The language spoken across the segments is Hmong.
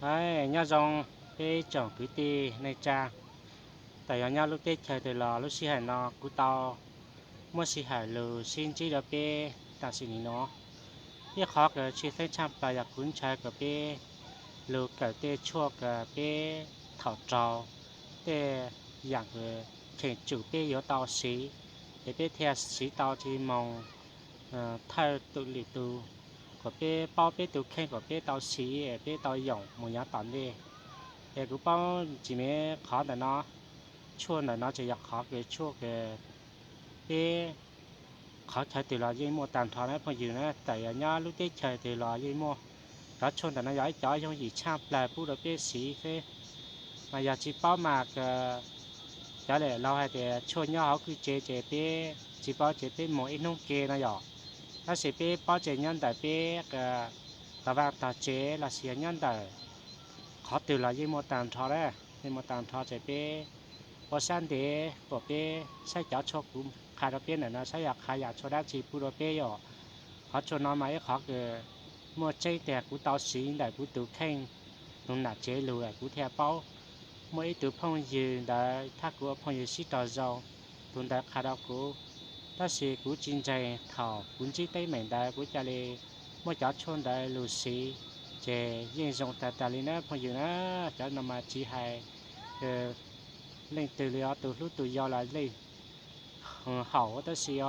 Hais nyob zoo peb tsoom kwv tij neej tsa, txawm yog nyob lub teb chaws twg los lub sij hawm no kuv tau muab sij hawm lug sib ntsib rau peb tam sim nim no. Ib qhov kws tshwj xeeb tshaj plaws yog kuv ntshaw kom peb lug kawm tej tshuaj kws peb thaum raug tej yaam kws cheem tsum peb yuav tau siv, es peb thiaj siv tau tsis moog thawj tus lwm tus, kom peb paub peb tus kheej kom peb tau siv es peb tau yoom moog yav tom ntej. Es kuv paub tsis me qhov ntawm no, tshuaj ntawm no tseem yog qhov kws tshuaj kws peb qhov chaw twg los yeej muaj tag nrho na phooj ywg na, txawm yog nyob lub teb chaws twg los yeej muaj. Cov tshuaj ntawm no yog ib cov yooj yim tshaj plaws pub rau peb siv xwb. Mas yog tsis paub mas cov lam laug hais tias tshuaj nyob hauv kwj tsev ces peb tsis paub ces peb moog ib hnub ke no yom. Tab sis peb paub ces nyob ntawm peb tog vaj tog tsev los sis yog nyob ntawm qhov twg los yeej muaj tag nrho a, yeej muaj tag nrho ces peb ua sab ntev kom peb saib cov tshuaj kuv qha rau peb ntawm no saib yog qha yam tshuaj dab tsi pub rau peb yom. Qhov tshuaj no mas ib qhov kws muaj tseeb tiag kuv tau siv ntawm kuv tus kheej, tus nam tsev lug kuv thiaj paub. Muaj ib tug phooj ywg ntawd thab kuv ua phooj ywg sib raug zoo, tus ntawd qha rau kuv, tab sis kuv tsis ntseeg. Thaum kuv ntsib teeb meem ntawd kuv ca li muab cov tshuaj ntawd lug siv, ces yeej zoo tag tag li na phooj ywg na. Cov no mas tsis hais leej twg li os, tus hlub tus yau los yeej haum tab sis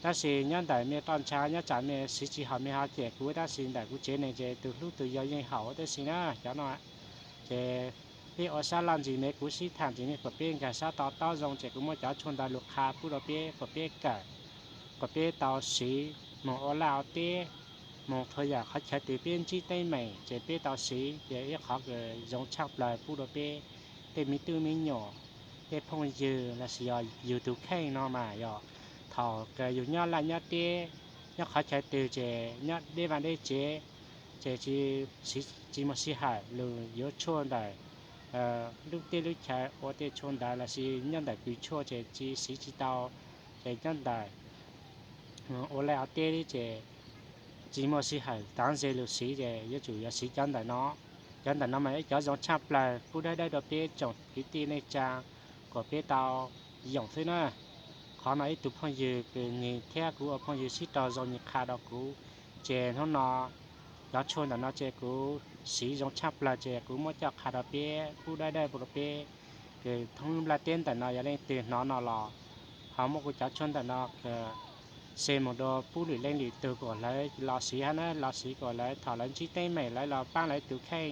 tab sis nyob ntawm mej roj ntsha nyob tsam mej siv tsis haum mej ho cem kuv, tab sis ntawm kuv tsev neeg ces tus hlub tus yau yeej haum tab sis na cov no. Ces peb ua sab laj ntsis me kuv sib tham ntsis me kom peb nkag sab to taub zoo ces kuv muab cov tshuaj ntawd lug qha pub rau peb kom peb kawm, kom peb tau siv moog ua laj ua teb, moog txhua yam qhov chaw twg peb ntsib teeb meem ces peb tau siv ces ib qhov kws zoo tshaj plaws pub rau peb tej me tub me nyuam, tej phooj ywg los sis yog yug tus kheej no mas yog thaum kws yug nyob laj nyob teb, nyob qhov chaw twg ces nyob deb vaj deb tsev, ces tsis muaj sij hawm lug yuav tshuaj ntawm lub teb lub chaw ua tej tshuaj ntawd los sis nyob ntawm kws tshuaj ces tsis siv tsis tau, ces nyob ntawm ua laj ua teb ces tsis muaj sij hawm tav ze lug siv ces yuav tsum yuav siv cov ntawm no. Cov ntawm no mas ib cov zoo tshaj plaws pub dawb dawb rau peb tsoom kwv tij neej tsa kom peb tau yoom xwb na. Qhov no ib tug phooj ywg kws nyiag thiab kuv ua phooj ywg sib raug zoo nyiag qha rau kuv, ces hnub no cov tshuaj ntawm no ces kuv siv zoo tshaj plaws ces kuv muab coj qha rau peb pub dawb dawb rau peb kws thoob nplaj teb ntawm no yog leej twg hnov no los ho muab kuv cov tshuaj ntawm no kws se mus rau pub lwm leej lwm tug kom lawv los siv hab na, los siv kom lawv thaum lawv ntsib teeb meem lawv los paab lawv tus kheej,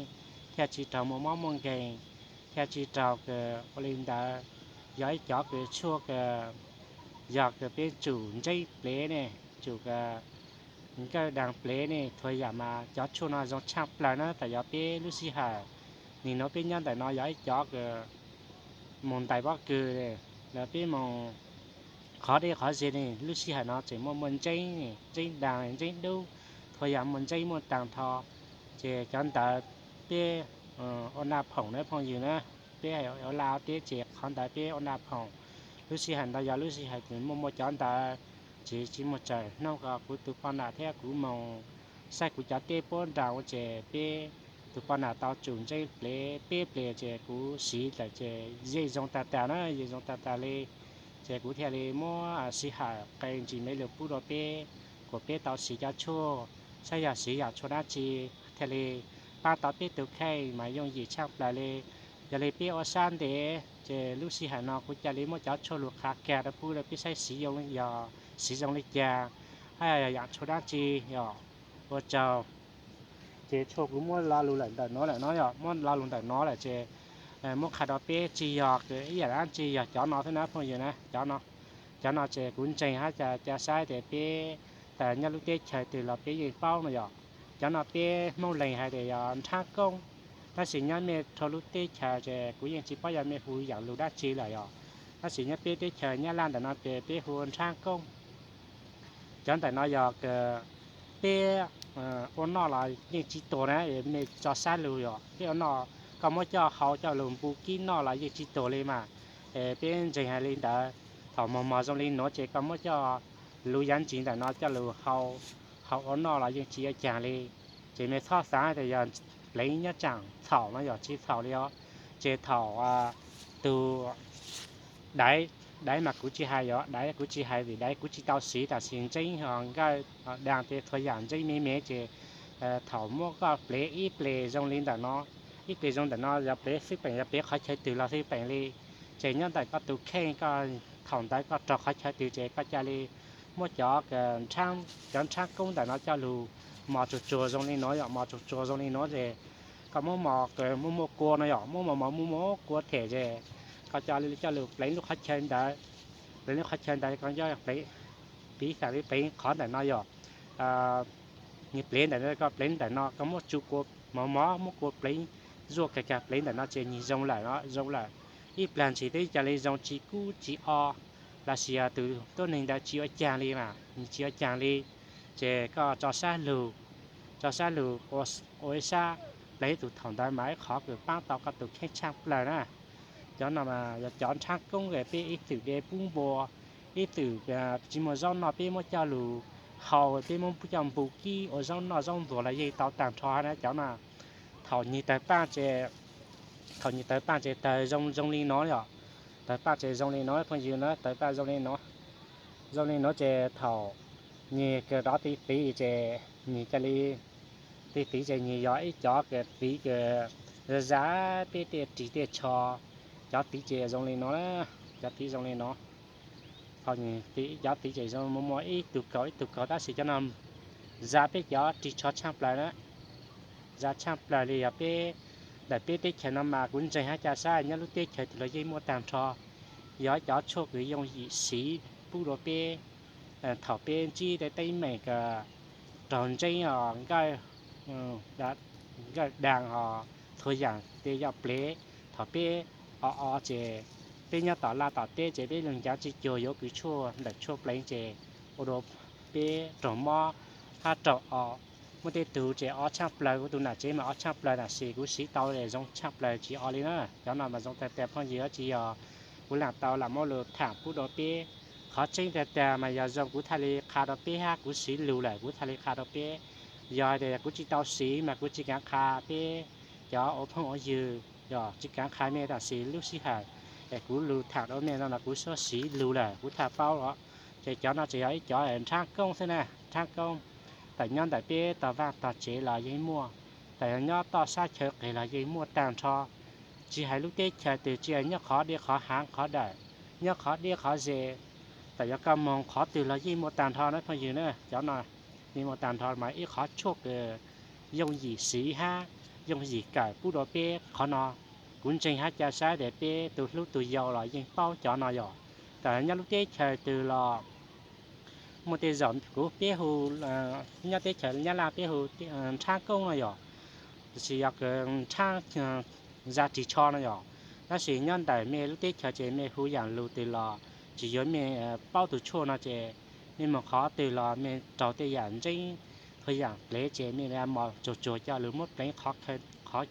thiaj tsis raug muaj mob muaj nkeeg, thiaj tsis raug kws ua li ntawd. Yog ib cov kws tshuaj kws yog kws peb tsum ntseeb plev ne, tsum kws nkawj daag plev ne, txhua yam mas cov tshuaj no zoo tshaj plaws na. Txawm yog peb lub sij hawm nim no peb nyob ntawm no yog ib cov kws mus ntais pob kws, peb mus qhov deb qhov ze ne, lub sij hawm no tseem muaj muaj ntseeb, ntseeb daag ntseeb dub, txhua yam muaj ntseeb muaj taag nrho. Ces cov ntawd peb ua naj phoom na phooj ywg na, peb ua laj ua teb ces qhov ntawd peb ua naj phoom. Lub sij hawm ntawd yog lub sij hawm muaj muaj cov ntawd, tsis tsis muaj tsawg hnub ko kuv tus poj nam thiab kuv mus saib kuv cov teb puab nraag ua ces peb tus poj nam tau tsum ntseeb plev peb plev ces kuv siv lawm ces yeej zoo tag tag na, yeej zoo tag tag li. Ces kuv thiaj li muab sij hawm qee ntsis me lug pub rau peb, kom peb tau siv cov tshuaj, saib yog siv yam tshuaj dab tsi thiaj li paab tau peb tus kheej mas yooj yim tshaj plaws li. Yog li peb ua sab ntev ces lub sij hawm no kuv ca li muab cov tshuaj lug qha kag rau pub rau peb saib siv yog siv zoo li cas, hab yog yam tshuaj dab tsi yog. Ua tsaug. Ces tshuaj kuv muab lo lug lawm ntawm no lawm no yog muab lo lug ntawm no lawm ces muab qha rau peb tsis yog kws ib yam dab tsi yog cov no xwb na phooj ywg na. Cov no, cov no ces kuv ntseeg hab ca saib tias peb txawm nyob lub teb chaws twg los peb yeej paub no yog. Cov no peb Hmoob Leeg hais tias yog nrhab koob, tab sis nyob mej dhau lub teb chaws ces kuv yeej tsis paub yog mej hu yam lug dab tsi lawm yog. Tab sis nyob peb teb chaws Nyab Laj ntawm no ces peb hu nrhab koob. Cov ntawm no yog kws peb ua noj los yeej tsis tuag na, mej tso sab lug yog peb ua noj, koj muab coj hau coj lug npu kib noj los yeej tsis tuag li mas. Es peb ntseeg hais li ntawd, thaum mos mos zoo li nuav ces koj muab coj lug yav ntsis ntawm no coj lug hau, hau ua noj los yeej tsis ua caag li. Ces mej txhob xaav tias yog pleev nyob tsaam txhaum no yog tsis txhaum li os. Ces thaum tus daiv, daiv mas kuv tsis hais os, daiv kuv tsis hais vim daiv kuv tsis tau siv, tam sis ntseeb ho nkawj, daas tej txhua yam ntseeb me me ces thaum muab koj pleev ib ples zoo li ntawm no, ib ples zoo ntawm no yog pleev xwb peem, yog pleev qhov chaw twg los xwb peem li. Ces nyob ntawm koj tus kheej, koj thaum ntawd koj raug qhov chaw twg ces koj ca li muab cov, cov nrhaab koob ntawm no coj lug mos tsuag tsuag zoo li no yom, mos tsuag tsuag zoo li no ces koj muab mos muaj muaj kua no yom, muab mos mos muaj muaj kua them ces koj ca li coj lug pleev lub qhov chaw ntawd, pleev lub qhov chaw ntawd koj nco pleev, piv xam li pleev qhov ntawm no yom, nws pleev ntawm no, koj pleev ntawm no, koj muab tsu kua mos mos, muab kua pleev zuaj kag kag pleev ntawm no ces nws zoo lawm, zoo lawm. Ib plag ntshis twb ca li zoo tsis kub tsis o, los sis yog tus tuab neeg ntawd tsis ua caag li mas nws tsis ua caag li, ces koj tso sab lug, tso sab lug ua ib sab pleev tus thaum ntawd mas ib qhov kws paab tau koj tus kheej tshaaj plawg na. Cov no mas yog cov nrhaab koob peb ib txwm de pub npua, ib txwm tsis muaj zaub noj peb muab coj lug hau, peb muab coj npu kib ua zaub noj zaub ntxuag los yeej tau taag nrho na cov no. Thaum nwg tawg paaj ces, thaum nwg tawg paaj ces tawg zoo zoo li no yom, tawg paaj ces zoo li no phooj ywg na, tawg paaj zoo li no, zoo li no ces thaum nwg kawg rov ti tiv ces nwg ca li, ti tiv ces nwg yog ib cov kws tiv kws zab peb tej ris tej tsho, cov tiv ces zoo li no, cov tiv zoo li no. Thaum nwg tiv cov tiv ces zoo muaj muaj ib tug kaus ib tug kaus tab sis cov no zab peb cov ris tsho tshaaj plawg na, zab tshaaj plawg li yog peb, ntawm peb teb chaws no mas kuv ntseeg hab ca sab nyob lub teb chaws twg los yeej muaj taag nrho. Yog cov tshuaj kws yooj yim siv pub rua peb thaum peb ntsib tej teeb meem kws raug ntseeb os, nkawj, nkawj daag os, txhua yaam tej yog pleev. Thaum peb o o ces peb nyob tom laj tom teb ces peb lug ncav tsis cuag yuav kws tshuaj ntawm tshuaj pleev ces ua rua peb raug mob hab raug o. Muaj tej tug ces o tshaaj plawg, kuv tus nam tsev mas o tshaaj plawg tab sis kuv siv tau zoo tshaaj plawg tsis o li na. Cov no mas zoo tag tag phooj ywg, tsis yog kuv laam tau lam muab lug thaam pub rua peb. Qhov tseeb tag tag mas yog zoo kuv txhaj li qha rua peb hab kuv siv lug lawm kuv txhaj li qha rua peb. Yog tias kuv tsis tau siv mas kuv tsis kaav qha peb cov ua phooj ua ywg, yog tsis kaav qha mej tab sis lub sij hawm es kuv lug thaam rua mej no los kuv suab siv lug lawm kuv txhaj paub os. Ces cov no tsuas yog ib cov nrhaab koob xwb na, nrhaab koob. Tawm nyob ntawm peb tog vaaj tog tsev los yeej muaj, tawm nyob toj sab chaw qis los yeej muaj taag nrho. Tsis hais lub teb chaws twg, tsis hais nyob qhov dlej qhov haav qhov dawm, nyob qhov deb qhov ze, tawm yog koj moog qhov twg los yeej muaj taag nrho na phooj ywg na. Cov no yeej muaj taag nrho mas ib qhov tshuaj kws yooj yim siv hab yooj yim kawm pub rua peb qhov no. Kuv ntseeg hab ca sab tias peb tug hlub tug yau los yeej paub cov no yom. Tawm nyob lub teb chaws twg los muaj tej zaum kuv peb hu, nyob teb chaws Nyab Laj peb hu nrhaab koob no yom, tab sis yog kws nrhaab zab ris tsho no yom. Tab sis nyob ntawm mej lub teb chaws ces mej hu yaam lug twg los tsis yuav mej paub tug tshuaj no ces mej moog qhov twg los mej raug tej yaam ntseeb, txhua yaam pleev ces mej mos tsuag tsuag coj lug muab pleev qhov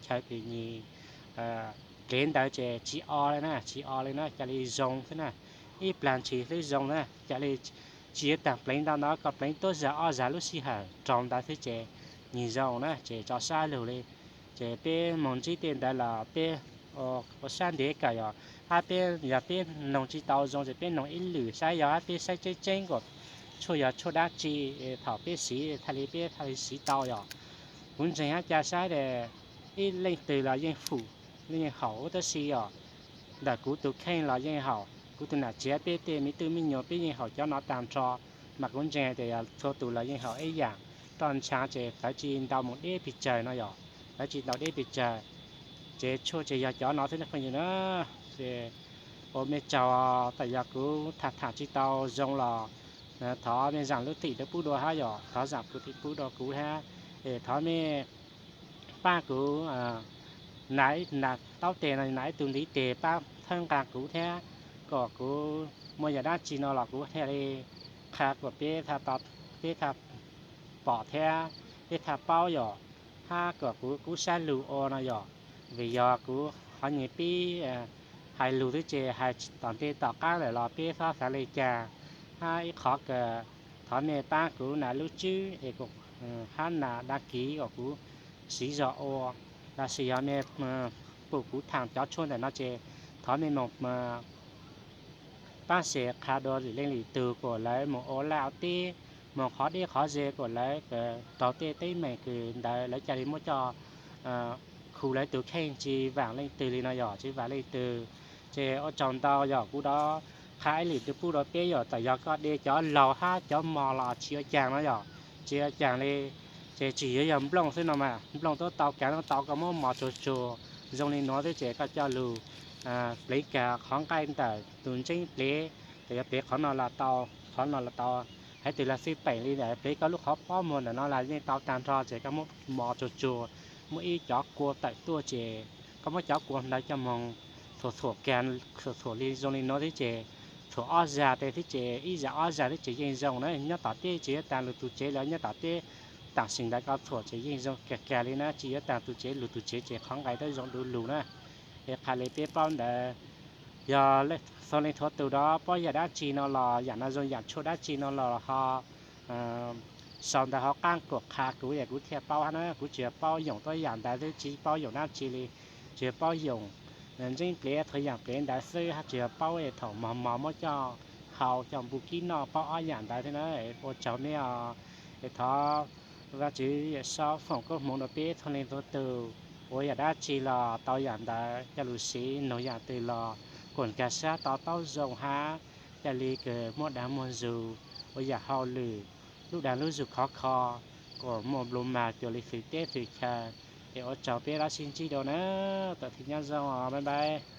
chaw kws nws pleev ntawd ces tsis o li na, tsis o li na, ca li zoo xwb na. Ib plag ntshis xwb zoo na, ca li tsis yuav taag pleev ntau ntau, koj pleev tuab zag ob zag lub sij hawm raug ntawd xwb ces nws zoo na, ces tso sab lug li. Ces peb moog ntsib tej ntawd los peb ua sab ntev kawm yom, hab peb yog peb noog tsis tau zoo ces peb noog ib lwm saib, yog hab peb saib tseeb tseeb kom tshuaj yog tshuaj dab tsi, thaum peb siv txhaj li peb txhaj li siv tau yom. Kuv ntseeg hab ca saib tes ib leej twg los yeej hum, yeej haum huv tab si yom. Ntawm kuv tus kheej los yeej haum, kuv tus nam tsev, peb tej me tub me nyuam peb yeej haum cov no taag nrho. Mas kuv ntseeg tias yog txhua tus los yeej haum ib yaam. Roj ntsha ces tawv tsis ntau mus deb pes tsawg no yom, tawv tsis ntau deb pes tsawg. Ces tshuaj ces yog cov no xwb phooj ywg na. Ces ua mej tsaug, tawm yog kuv tham tham tsis tau zoo los thov mej zaam lub txim rau pub dua hab yom, thov zaam lub txim pub dua kuv hab. Es thov mej paab kuv, taub tes no nam ib tug ntiv tes paab txhawb nqaa kuv thiab, kom kuv muaj yam dab tsi no los kuv thiaj li qha kom peb, peb txhaj pom thiab peb txhaj paub yom, hab kom kuv kub sab lug ua no yom. Vim yog kuv qhov nyuag pib hais lug xwb ces hais tom ntej tom qaab lawm los peb txhob xaav li cas. Hab ib qhov kawg, thov mej paab kuv nam lub tswb es hab nam dag kiv kom kuv siv zog ua. Lossis yog mej pum kuv thaam cov tshuaj ntawm no ces thov mej moog paab se qha dua lwm leej lwm tug kuas lawv moog ua laj ua teb, moog qhov deb qhov ze kuas lawv raug tej teeb meem kws ntawd lawv ca le muab coj khu lawv tug kheej, tsi vaam leej twg li no yog tsi vaam leej twg. Ces ua tsaug ntau yog kuv rov qha ib lwm tug pub rua peb yog tam yog koj de cov laug hab cov mog los tsi ua caag no yog tsi ua caag li, ces tsi yuav yog nplooj xwb no mas nplooj tub tau kaav tau koj muab mos tsuag tsuag zoo li nuav xwb ces koj coj lug pleev kag qhov nqaij ntawm tug ntseeb pleev, tam yog pleev qhov no los tau, qhov no los tau, haiv twg los xij peem li ntawd pleev koj lub qhov pob muag ntawm no los yeej tau taag nrho ces koj muab mos tsuag tsuag, muab ib cov kua tawm tuaj ces koj muab cov kua ntawd coj moog txhuam txhuam kag, txhuam txhuam li zoo li nuav xwb ces txhuam ob zag tes xwb ces ib zag ob zag xwb ces yeej zoo na. Nyob tom teb tsi yuav taag lug tug tsev los nyob tom teb, tam sim ntawd koj txhuam ces yeej zoo kag kag li na, tsi yuav taag tug tsev, lug tug tsev ces qhov nqaij twb zoo du lug na. Es qha le peb paub ntawd, yog txhua leej txhua tug rov paub yaam dab tsi no los yaam no zoo yaam tshuaj dab tsi no los ho sau ntawm hauv qaab kuas qha kuv es kuv thiaj paub hab na. Kuv tsi yog paub yoom tuab yaam ntawd xwb, tsi paub yoom dab tsi li, tsi yog paub yoom ntseeb pleev txhua yaam pleev ntawd xwb hab, tsi yog paub es thaum mog mog muab coj hau coj npu kib noj paub ob yaam ntawd thiab na. Ua tsaug mej os. Es thov Vaajtswv Yawm Saub foom koob hmoov rua peb txhua leej txhua tug, ua yaam dab tsi los tau yaam ntawd coj lug siv, nug yaam twg los kuas nkag sab tau taub zoo hab ca le kws muaj dag muag zug ua yaam hauj lwm, lub dag lub zug khov kho, kuas muaj nplua mag cuag li fwm teb fwm chaw. Es ua tsaug peb lab sib ntsib dua na, tam thim nyob zoo os, bye bye.